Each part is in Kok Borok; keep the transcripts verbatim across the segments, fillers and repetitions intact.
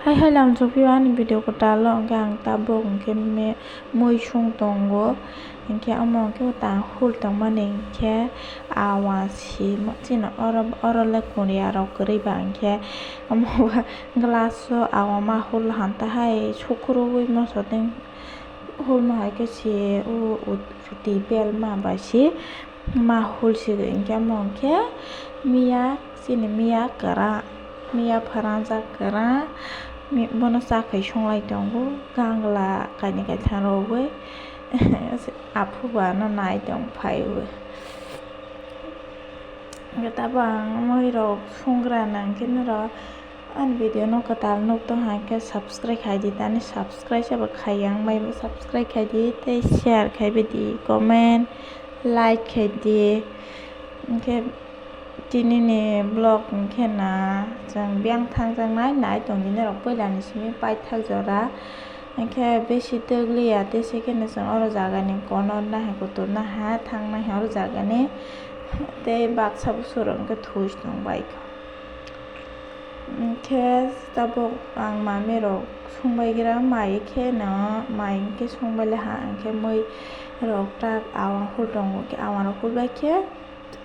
Hai hai lamsok phio ani video kwtal o, hwnkhe ang tabuk hwnkhe me-, mui sung tongo, hwnkhe omo hwnkhe ta hul tongmani hwnkhe awa si chini oro, oro le koriya rok kwrwi ba hwnkhe omo glass o awa ma hul han ta hai sukrubwi moso teng hul ma hai khe si o twi bel ma bai si. Ma hul sigwi hwnkhe omo hwnkhe miya, chini miya kwra, miya pharangjak kwra, mi-, bono chakhwi songlai tongo, gangla kainwi kaitham rogwi, aphuba no nai tong phaiwi. Hwnkhe tabuk ang muirok songra nang khe norok ani video no kwtal nuk tong hai khe subscribe khai di, tani subscribe sabo khai yang bai subscribe khai di tei share khai bai di, comment like khai di. Hwnkhe tini ni vlog hwnkhe na chwng biyang thang jaknai nai tong di norok puila ni simi paithak jora. Hwnkhe besi twk liya tei se kheno chwng oro jaga ni kono naha kutur naha thang naha oro jaga ni tei baksa bwswk rok hwnkhe thwi tong bai kha. Hwnkhe tabuk ang mami rok songbai gra mai kheno mai hwnkhe songbai le ha hwnkhe mui rok tak awa hul tongo khe awa rok hul bai khe.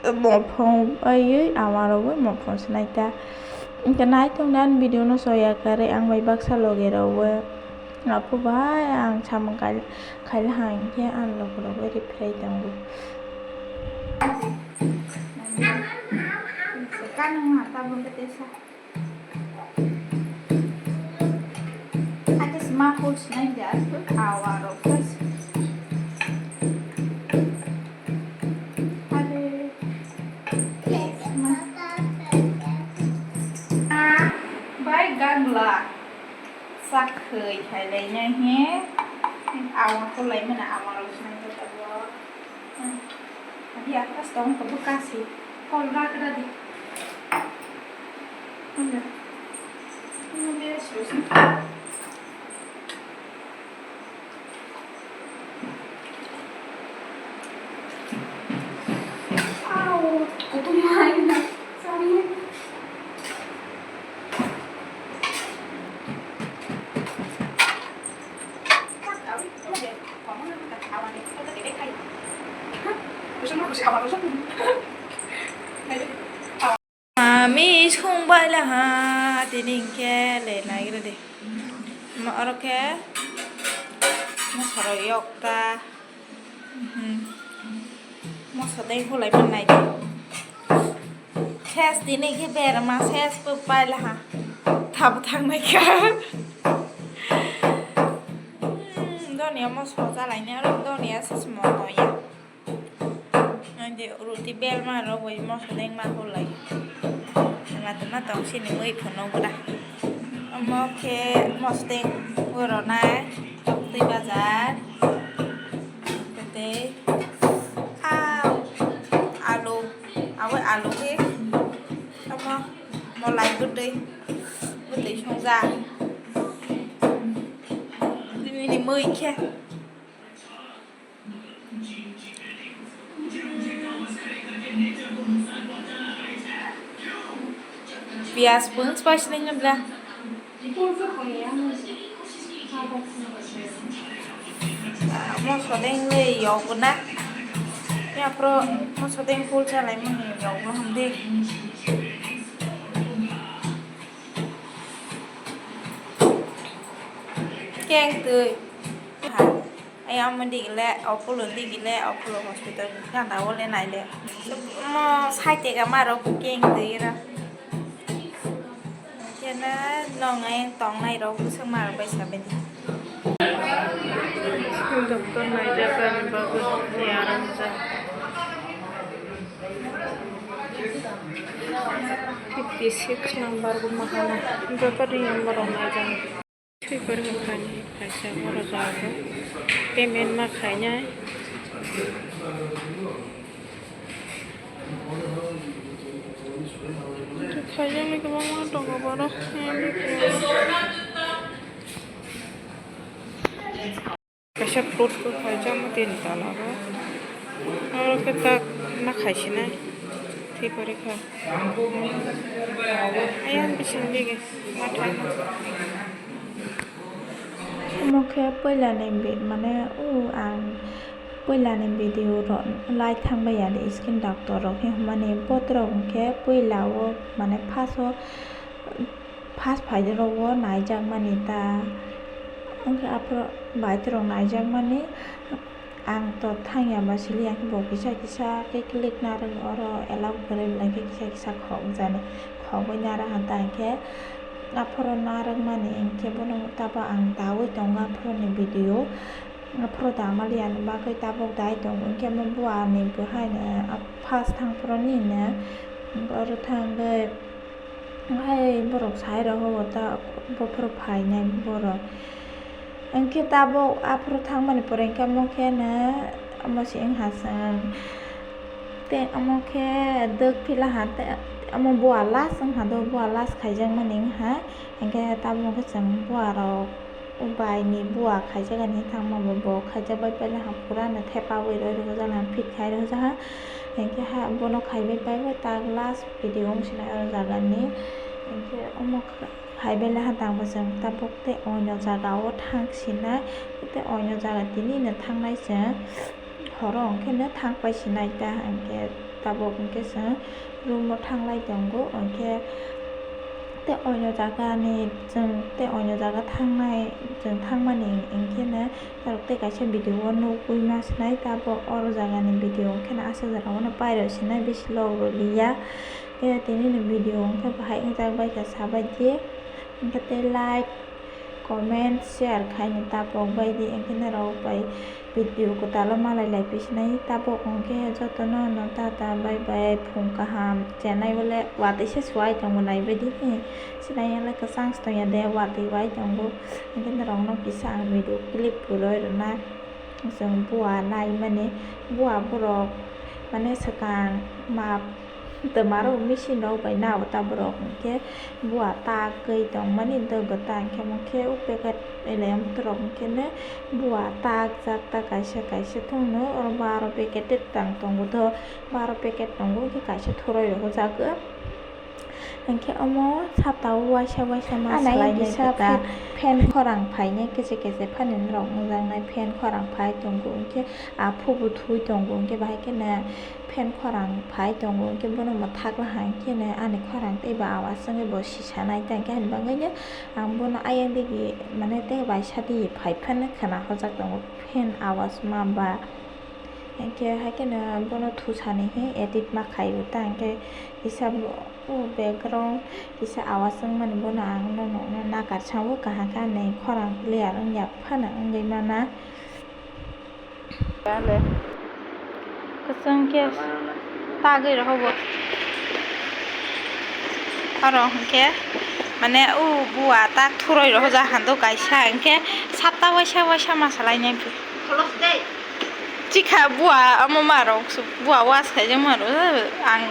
Mopong aiwi amarogwi mopong se naita. Hwnkhe naitok nang video no soya karwi ang bai baksa loge rogwi. Aphuba hai ang samung kail-, khaila hang khe ang loge rogwi reply tongo. Kanung ha tabuk tesa. Ate sima hol sinai dia, awa rok. Ate sima. Bai gangla. Sakhwi khailai nai he. Awa hol lai mana awa rok sinai dia. Adi atas tong ko bekasi. Hol ra kra di. Hol ra. Hol ra, serius. Au, kutung lain. Sorry. Mami songbai laha tini hwnkhe le naigra de. Oro khe mosaro yok ta. Moso tei hulai mannai. Ses tini khe berma ses bo pai laha. Thabo thangnai kha. Hmm, doniya moso chalaini aro doniya ses moto ya. Ande roti belma rok bai moso dengma hulai. Lama tongma tong sini mui phano bwra. Omo khe mosodeng oro nai tokti bazar. Tei ah alu, abo alu khe omo molai bwtwi, bwtwi songjak. Bini mui khe. Piyaj pun spice nai nabla. Moso deng le yok na. Ya pro moso deng pul chalai mani yok na hamdi. Keng twi. Ha. Ai amo digile, Apollo digile, Apollo hospital gana ole naile. Mo sai tega maro keng twi ra. Kena nongai tongnai rok bwswk maro bai sabedi. Doctor naijak ani bagwi yaram jak. Fifty six number bo mahana. Doctor ni number rok naijak. Swi kwrwi kha ni kaisa oro jaga payment ma khainai. Khaijaknai kwbangma tongo borok. Kaisa fruit bo khaijakma tini tola o. Oro khe tak ma khaisinai. Thwi kwrwi kha. Ayang bising dige ma thaima. Puila ni bi-, mane, o ang puila ni video rok lai thang bai ya de skin doctor rok hwnmani botrok hwnkhe puila o mane first o first phai rok o naijak mani ta wngkhe aphuru baitorok naijak mani. Ang to thangya ba sili, ang bo kisa kisa khe click narwk oro allow kwrwi, belai khe kisa kisa khok jani khogwi narwk han ta, hinkhe aphuru narwkmani hinkhe bono tabo ang daui tongo aphuruni video. Aphuru da maliya ni bagwi tabuk dai tongo, hinkhe omo bua ni bo haino first thang phuru nini oro thangwi. Hai borok sai rok o ta bophuru phainai borok. Hinkhe tabuk aphuru thangmani pore hinkhe omo khe no omo se wngha chwng. Tei omo khe dwk philaha tei omo bua last wngha do, bua last khaijakmani wngha. Hinkhe tabuk khe chwng bua rok. O bai ni bua khaijak ani thangma bo, bo khaijak bai paila ha pura no thepa wi roi rwjak, ha fit khai rwjak ha. Hinkhe ha bono khaibai pai bo tak last video wng sinai oro jaga ni. Hinkhe omo kha-, khaibai le ha tang bo chwng tabuk tei oino jaga o thang sinai, tei oino jaga tini no thangnai chwng. Horo hwnkhe no thang pai sinai ta, hinkhe tabuk hwnkhe chwng room o thanglai tongo, hinkhe tei oino jaga ni chwng tei oino jaga thangnai, chwng thangmani hinkhe no norok tei kaisa video o nugwi ma sinai, tabuk oro jaga ni video hinkhe no aswk jora o no pairok sinai, bisi log rw liya. Khe tini ni video hinkhe bahai wngjak bai kha, sabai di. Hinkhe tei like, comment, share khaini tabuk bai di, hinkhe norok bai video kwtal o malai lai phi sinai. Tabuk hinkhe jotono no tata bye bye, phung kaham. Chenai bole watwi se suai tongo, naibai di hi. Sinai ya le kwchang se tongya de, watwi bai tongo. Hinkhe norok no kisa ang video clip kwrwi rwna. Chwng bua naimani, bua borok mane swkang map twmaro machine rok bai nao ta borok, hinkhe bua tagwi tongmani dogo ta, hinkhe omo khe o packet elem borok hinkhe no bua tagjak ta kaisa kaisa thungno, oro baro packet tang tongo do, baro packet tongo, hinkhe kaisa thurui rok o jago. Hinkhe omo saptao waisa waisa ma swlainai kisa phan khorang phainai, kese kese phan ni norok wngjaknai, phan khorang phai tongo, hinkhe aphubo thui tongo, hinkhe bahai kheno phan khorang phai tongo, hinkhe bono bo thakla hai kheno ani khorang teibo awas wngwi bo sisanai ta, hinkhe ani bagwino ang bono ayang digi mane tei waisa di phai phano khna hojak tongo phan awas ma ba. Hinkhe hai kheno bono thusani hi edit ma khaio ta, hinkhe kisa bo, o background kisa awas wngmani bono ang no nukno nakar sango, kaham khe ani khorang clear wngya phano wngwi mana. Kwchwng khe tagwi rokbo. Oro hinkhe mane o bua tak thuroi rok ja hando kaisa, hinkhe sapta waisa waisa ma swlainai. Chikha bua omo ma rok su-, bua was khaijak ma rok ang